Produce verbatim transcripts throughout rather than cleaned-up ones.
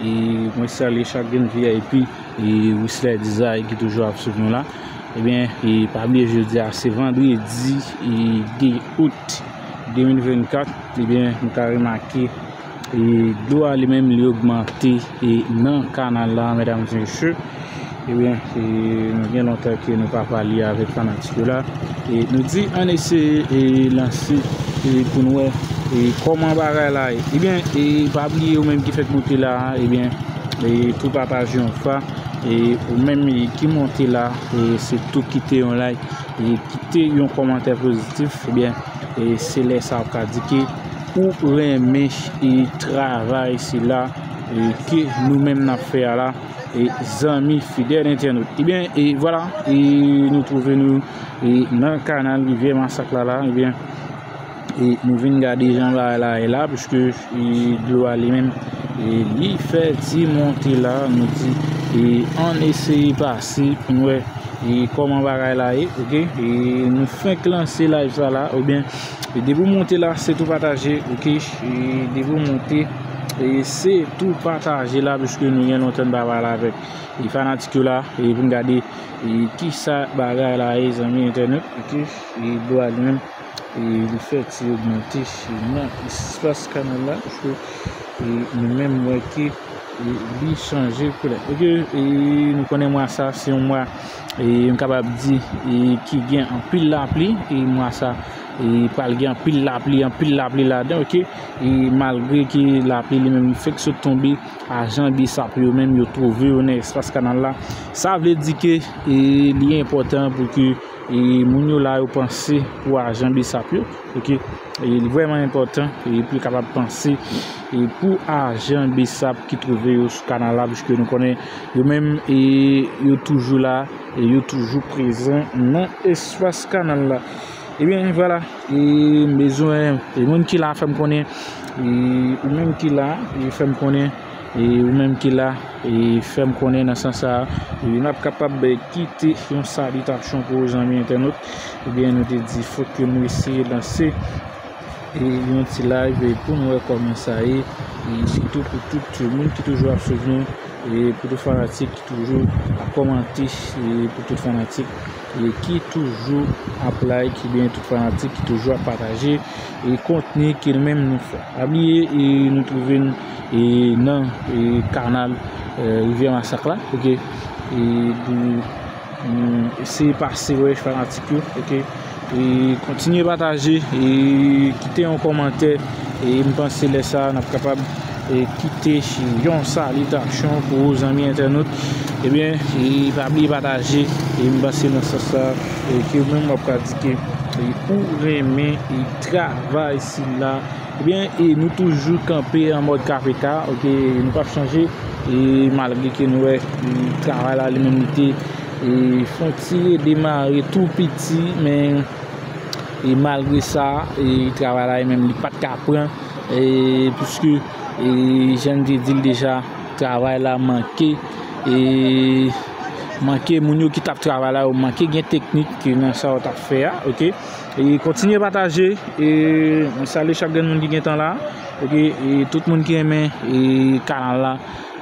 E mwen salye chak grenn V I P e Whistler Design ki toujou ap swiv nou la. Ebyen, e pa bliye jodi a se vandredi e de out de mil vennkat. Ebyen, nou ka remake e dlo a li menm li ogmante e nan kanal la, medam e mesye. Ebyen, e nou gen lontan ke nou pa pale avèk fanatik yo la. E nou di ann eseye e lanse e pou n wè e kòman bagay la ye. Ebyen, e pa bliye ou menm ki fèk monte la, ebyen, e tou pataje yon fwa. E ou menm e ki monte la, e se tou kite yon like e kite yon kòmantè pozitif. Ebyen, e se lè sa w ka di ke ou renmen e travay sila e ke nou menm n ap fè a la, e zanmi fidèl entènot. Ebyen, e vwala, e nou twouve nou e nan kanal Rivyè Masak la la. Ebyen, e nou vin gade jan bagay la ye la, piske e dlo a li menm e li fè ti monte la. Nou di e ann eseye pase pou n wè e kòman bagay la ye, oke? E nou fenk lanse live sa la, oubyen e depi w monte la, se tou pataje, oke? E depi w monte, e se tou pataje la, piske nou gen lontan n pa pale avèk e fanatik yo la, e pou n gade e kisa bagay la ye, zanmi entènot, oke? E dlo a li menm, e li fè ti ogmante nan espas kanal la, paske e nou menm wè ke e li chanje koulè. Oke, e nou konnen mwa sa se yon mwa, e m kapab di, e ki gen anpil lapli, e mwa sa e pral gen anpil lapli, anpil lapli ladan, oke? E malgre ke lapli li menm li fèk sot tonbe, ajan BSAP yo menm yo twouve yo nan espas kanal la. Sa vle di ke e li enpòtan pou ke e moun yo la yo panse pou ajan BSAP yo, oke? E li vrèman enpòtan e pou yo kapab panse e pou ajan BSAP ki twouve yo sou kanal la, piske nou konnen yo menm e yo toujou la, e yo toujou prezan nan espas kanal la. Ebyen, vwala, e m bezwen e moun ki la fè m konnen, e ou menm ki la, e fè m konnen, e ou menm ki la, e fè m konnen nan sans sa a, e n ap kapab e kite yon salitasyon pou ou, zanmi entènot. Ebyen, nou te di fòk ke nou eseye lanse e yon ti live e pou n wè kòman sa ye, e sitou pou tout moun ki toujou ap swiv nou, e pou tout fanatik ki toujou ap kòmante, e pou tout fanatik e ki toujou ap like, ebyen tout fanatik ki toujou ap pataje e kontni ke nou menm nou fè. Pa bliye, e nou twouve n e nan e kanal e Rivyè Masak la, oke? E pou nou eseye pase wè fanatik yo, oke? E kontinye pataje, e kite yon kòmantè, e m panse lè sa a n ap kapab e kite yon salitasyon pou ou, zanmi entènot. Ebyen, e pa bliye pataje, e m panse nan sans sa a, e ke ou menm w ap ka di ke e ou renmen e travay sila. Ebyen, e nou toujou kanpe an mòd K P K, oke, nou p ap chanje, e malgre ke nou wè e travay la li menm li te e fè yon ti redemare tou piti, men e malgre sa, e travay la li menm li pa t ka pran, e piske e jan n te di l deja, travay la manke, e manke moun yo ki t ap travay la, yo manke gen teknik nan sa yo t ap fè a, oke? E kontinye pataje, e mwen salye chak grenn moun ki gentan la, oke? E tout moun ki renmen e kanal la,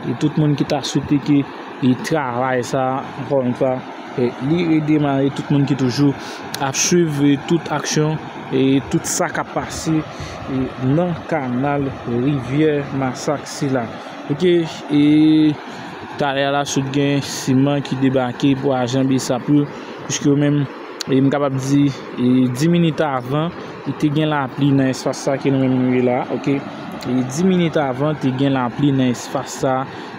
e tout moun ki ta swete ke e travay sa, ankò yon fwa, e li redemare, tout moun ki toujou ap swiv e tout aksyon e tout sa k ap pase e nan kanal Rivyè Masak sila. Oke, e talè a la sot gen siman ki debake pou ajan BSAP yo, piske yo menm, e m kapab di, e di minit avan, e te gen lapli nan espas sa ke nou menm nou ye la, oke? E di minit avan, te gen lapli nan espas sa,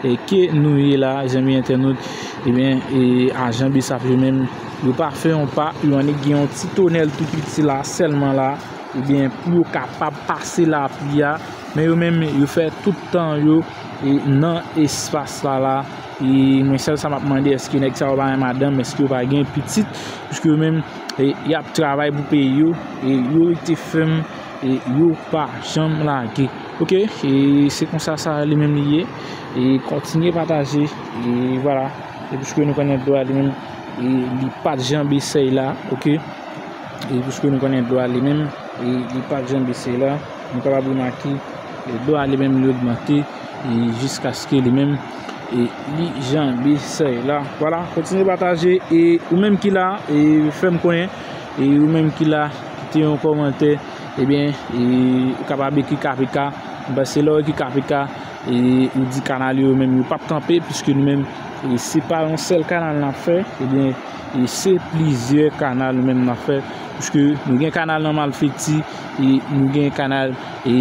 e ke nou ye la, zanmi entènot, ebyen, e ajan BSAP yo menm, yo pa fè yon pa, yo annik gen yon ti tonèl tou piti la, sèlman la, ebyen, pou yo kapab pase lapli a, men yo menm, yo fè tout tan yo e nan espas la la. E mwen sèl sa m ap mande, èske nèg sa yo pa gen madanm, èske yo pa gen pitit, piske yo menm e y ap travay pou peyi yo, e yo rete fèm, e yo pa janm lage. Oke, e se konsa sa li menm li ye. E kontinye pataje, e vwala. E piske nou konnen dlo a li menm, e li pa t janbe sèy la, oke? E piske nou konnen dlo a li menm, e li pa t janbe sèy la, nou kapab remake, e dlo a li menm li ogmante, e jiskaske li menm, e li janbe sèy la. Vwala, kontinye pataje, e ou menm ki la, e fè m konnen, e ou menm ki la, kite yon kòmantè, ebyen, e ou kapab ekri K P K, m panse lè w ekri K P K, e ou di kanal yo menm yo p ap kanpe, piske nou menm, e se pa yon sèl kanal n ap fè, ebyen, e se plizyè kanal nou menm n ap fè, piske nou gen kanal nan Malfeti, e nou gen kanal, e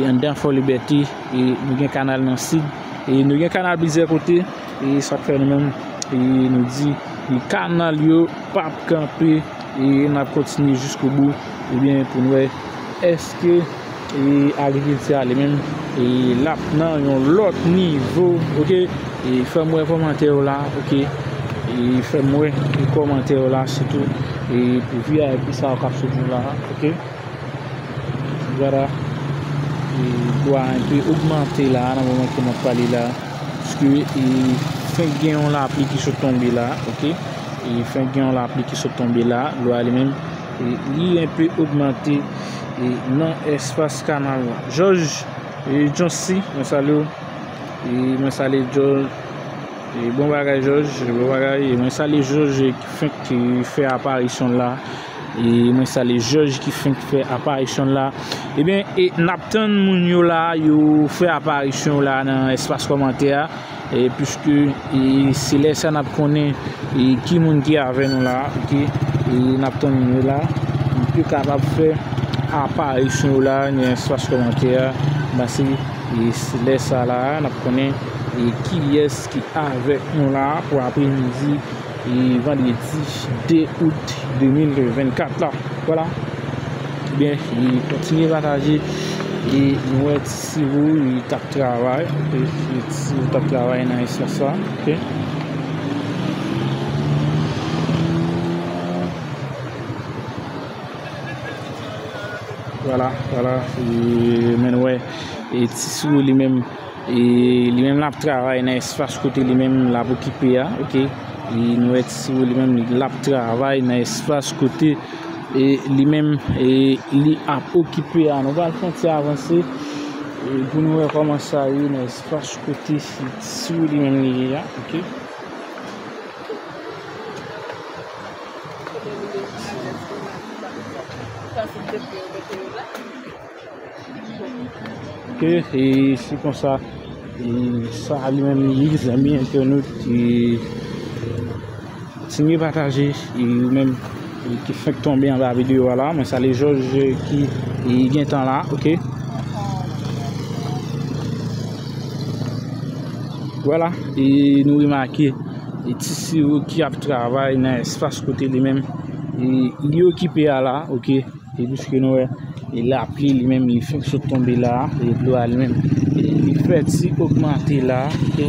anndan Fò Libète, e nou gen kanal nan Sid, e nou gen kanal plizyè kote, e sa k fè nou menm, e nou di, e kanal yo p ap kanpe, e n ap kontinye jiskobou, ebyen, pou n wè èske, e agrikilti a li menm, e l ap nan yon lòt nivo, oke? E fè m wè kòmantè yo la, oke? E fè m wè kòmantè yo la, sitou, e pou V I P sa yo k ap sot nou la, oke? Vwala. E dlo a enpe ogmante la, nan moman ke n ap pale la. Piske, e, fenk gen yon lapli ki sot tonbe la, oke? E fenk gen yon lapli ki sot tonbe la, dlo a li menm, e, li enpe ogmante, e, nan espas kanal la. Jòj, e, Joncy, mwen salye w. E mwen salye Jòj. E bon bagay, Jòj. Bon bagay. E mwen salye Jòj ki fenk, e, fè aparisyon l la. E mwen salye Jòj ki fenk fè aparisyon l la. Ebyen, e n ap tann moun yo la, yo fè aparisyon yo la nan espas kòmantè a. E piske, e se lè sa n ap konnen, e ki moun ki avè nou la, oke? E n ap tann moun yo la. Pou yo kapab fè aparisyon yo la nan espas kòmantè a. Pase, e se lè sa la, n ap konnen, e kiyès ki avèk nou la pou apremidi, e vandredi de out de mil vennkat la. Vwala. Ebyen, e kontinye pataje. E nou wè Ti Siwo, li t ap travay. Oke, Ti Siwo t ap travay nan espas sa. Oke. Vwala, vwala. E men nou wè, e Ti Siwo li menm, e li menm l ap travay nan espas kote li menm l ap okipe a, oke. E nou wè Ti Siwo li menm l ap travay nan espas kote, e li menm, e li ap okipe a. Nou pral fè yon ti avanse, e pou nou wè kòman sa ye nan espas kote Ti Siwo li menm li ye a, oke. Ke, e, se konsa, e, sa li menm li, zanmi entènot, e, kontinye pataje, e, ou menm, e, ki fenk tonbe anba videyo a la, mwen salye Jòj, e, ki, e, gentan la, oke? Vwala, e, nou remake, e, Ti Siwo ki ap travay nan espas kote li menm, e, li okipe a la, oke? E piske nou wè, e lapli li menm, li fenk sot tonbe la, e dlo a li menm, e li fè ti ogmante la, oke?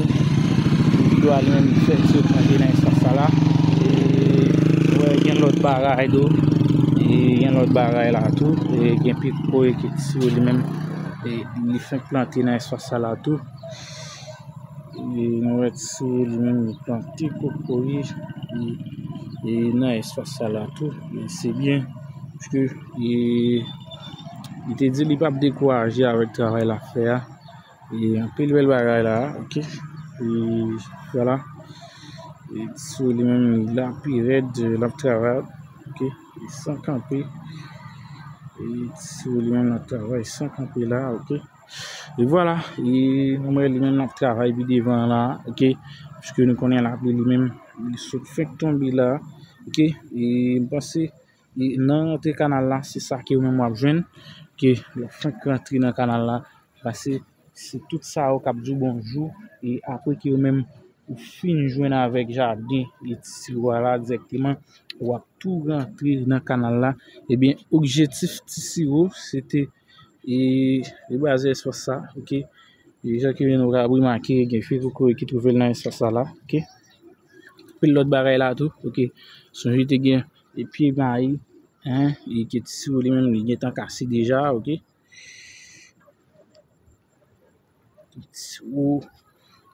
Dlo a li menm, li fè ti ogmante nan espas sa la. E nou wè, gen lòt bagay tou, e gen lòt bagay la tou, e gen pye kokoye ke Ti Siwo li menm, e li fenk plante nan espas sa la tou. E nou wè Ti Siwo li menm li plante kokoye, e, e nan espas sa la tou. E se byen, piske, e, li te di li p ap dekouraje avèk travay l ap fè a. E anpil bèl bagay la, oke. E vwala. E Ti Siwo li menm li la pi rèd, l ap travay, oke. E san kanpe. E Ti Siwo li menm l ap travay san kanpe la, oke. E vwala, e nou wè li menm l ap travay pi devan la, oke, piske nou konnen lapli li menm, li sot fenk tonbe la, oke, e m panse, e nan rantre kanal la, se sa ke ou menm w ap jwenn, ke lè w fenk rantre nan kanal la, pase se tout sa yo k ap di w bonjou, e apre ke ou menm ou fin jwenn avèk jaden e Ti Siwo a la dirèkteman, w ap tou rantre nan kanal la. Ebyen, objektif Ti Siwo, se te, e, e baze espas sa, oke? E jan ke nou ka remake, gen fil kokoye ki twouve l nan espas sa la, oke? Anpil lòt bagay la tou, oke? Sonje te gen, e, pye mayi, en, e ke Ti Siwo li menm, li gentan kase deja, oke? Ou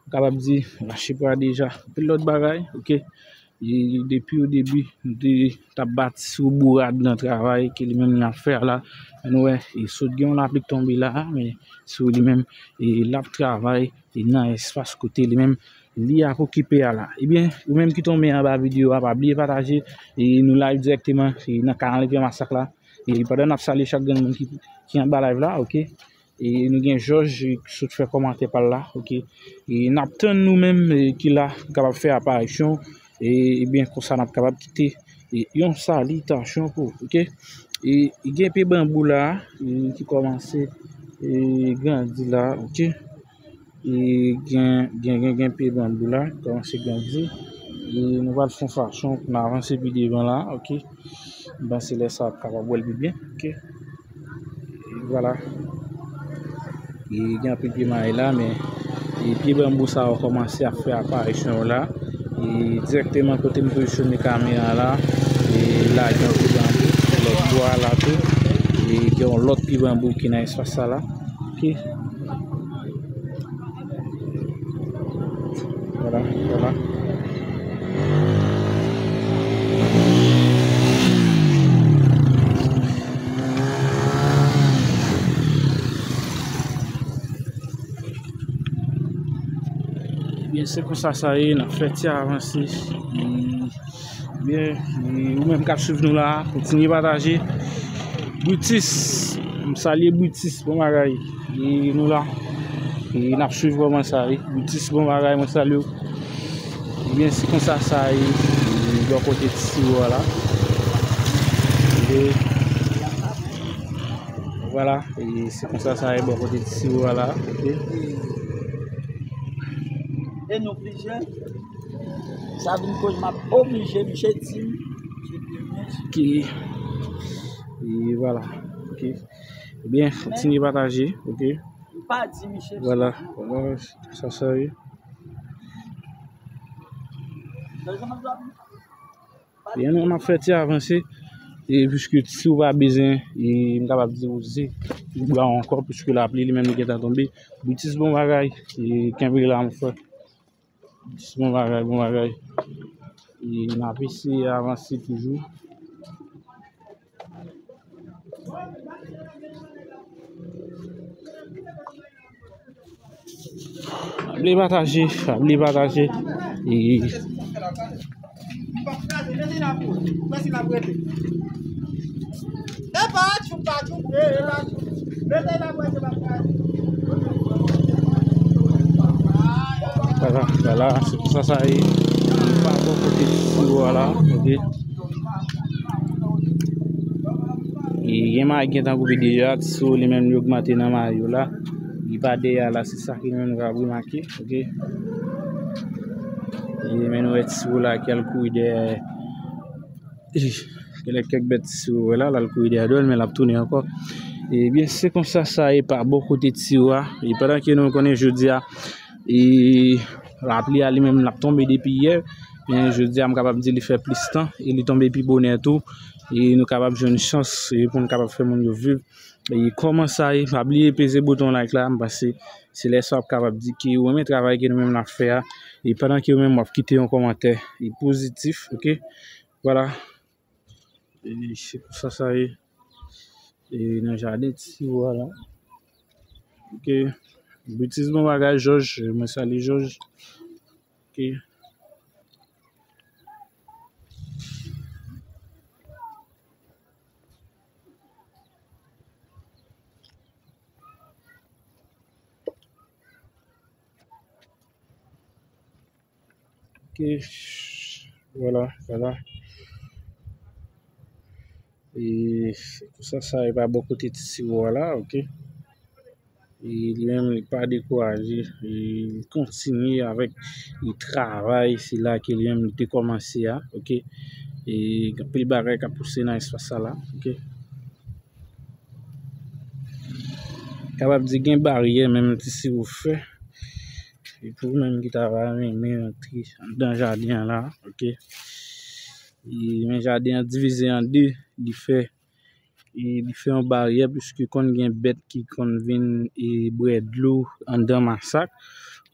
kapab di, mache pwa deja. Anpil lòt bagay, oke. E depi o debi, nou te t ap bati sou bourad nan travay ke li menm li ap fè a la. Men nou wè, e sot gen yon lapli k tonbe la, men sou li menm, e l ap travay, e nan espas kote li menm li ap okipe a la. Ebyen, ou menm ki tonbe anba videyo a, pa bliye pataje, e nou live dirèkteman, e nan Kanal Rivyè Masak la. E pandan n ap salye chak grenn moun ki, ki anba live la, oke. E nou gen Jòj ki sot fè kòmantè pa l la, oke. E n ap tann nou menm, e, ki la, ki kapab fè aparisyon. E, ebyen, konsa n ap kapab kite, e, yon salitasyon pou, oke. E, e gen pye banbou la, e, ki kòmanse, e, grandi la, oke. E gen, gen, gen, gen pye banbou la ki kòmanse grandi. E nou pral fè yon fason pou n avanse pi devan la, oke. M panse lè sa w ap kapab wè l pi byen, oke. E vwala. E gen anpil pye mayi la, men e pye banbou sa yo kòmanse ap fè aparisyon yo la. E dirèkteman kote m pozisyone kamera la, e la gen yon pye banbou, lòt bò a la tou. E gen yon lòt pye banbou ki nan espas sa la. Oke. Vwala, vwala. Ebyen, se konsa sa ye, n ap fè ti avanse. E, ebyen, e, ou menm k ap swiv nou la, kontinye pataje. Britis, m salye Britis, bon bagay. E nou la. E n ap swiv kòman sa ye. Britis, bon bagay, mwen salye w. Ebyen, se konsa sa ye, e, bò kote ti siwo a la. E, vwala, e se konsa sa ye bò kote ti siwo a la, oke. E nou plizyè. Sa vin koz m ap oblije, misye di m. Oke. E vwala, oke. Ebyen, kontinye pataje, oke. Li pa di misye. Vwala, vwala, sa sa ye. Ebyen, nou, n ap fè ti avanse. E piske si w pa bezwen, e m kapab di w ze, ou bwa ankò, piske lapli li menm li gentan tonbe. Britis, bon bagay, e kenbe la, mon frè. Britis, bon bagay, bon bagay. E n ap eseye avanse toujou. Pa bliye pataje, pa bliye pataje. E Vwala, vwala, se konsa sa ye. Li pa bò kote ti siwo a la, oke. E gen mayi ki gentan koupe deja, ti siwo li menm li ogmante nan mayi yo la. Li pa dèyè a la, se sa ki nou menm nou ka remake, oke. E men nou wè ti siwo la ki al kouri dèyè. Genlè kèk bèt ti siwo wè la, l al kouri dèyè dwèl, men l ap tounen ankò. Ebyen, se konsa sa ye pa bò kote ti siwo a. E pandan ke nou konnen jodi a, e lapli a li menm l ap tonbe depi yè, men jodi a m kapab di li fè plis tan e li tonbe pi bonè tou. E nou kapab jwenn chans, e pou n kapab fè moun yo viv. E kòman sa ye, pa bliye peze bouton like la, m panse se lè sa w ap kapab di ke ou renmen travay ke nou menm n ap fè a. E pandan ke ou menm w ap kite yon kòmantè, e pozitif, oke? Vwala. E se konsa sa ye. E nan jaden ti siwo a la. Oke. Britis, bon bagay, Jòj. Mwen salye Jòj. Oke. Oke. Vwala, vwala. E konsa sa ye pa bò kote ti siwo a la, oke. E li menm li pa dekouraje, e li kontinye avèk li travay sila ke li menm li te kòmanse a, oke. E gen anpil bagay k ap pouse nan espas sa la, oke. Kapab di gen baryè menm ti siwo fè. E pou ou menm ki ta va renmen rantre anndan jaden an la, oke. E men jaden an divize an de, li fè, e li fè yon baryè, piske konn gen bèt ki konn vin, e bwè dlo anndan masak.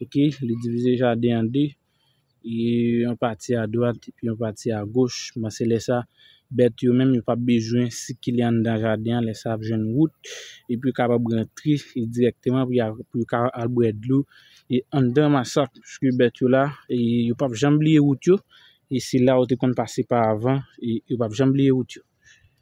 Oke, li divize jaden an de. e yon pati adwat epi yon pati agoch. Bon, se lè sa, bèt yo menm, yo p ap bezwen sikile anndan jaden an, lè sa y ap jwenn wout, epi yo kapab rantre direkteman pou y a, pou yo ka al bwè dlo e anndan masak, paske bèt yo la, e yo p ap janm bliye wout yo, e se la yo te konn pase pa avan, e yo p ap janm bliye wout yo.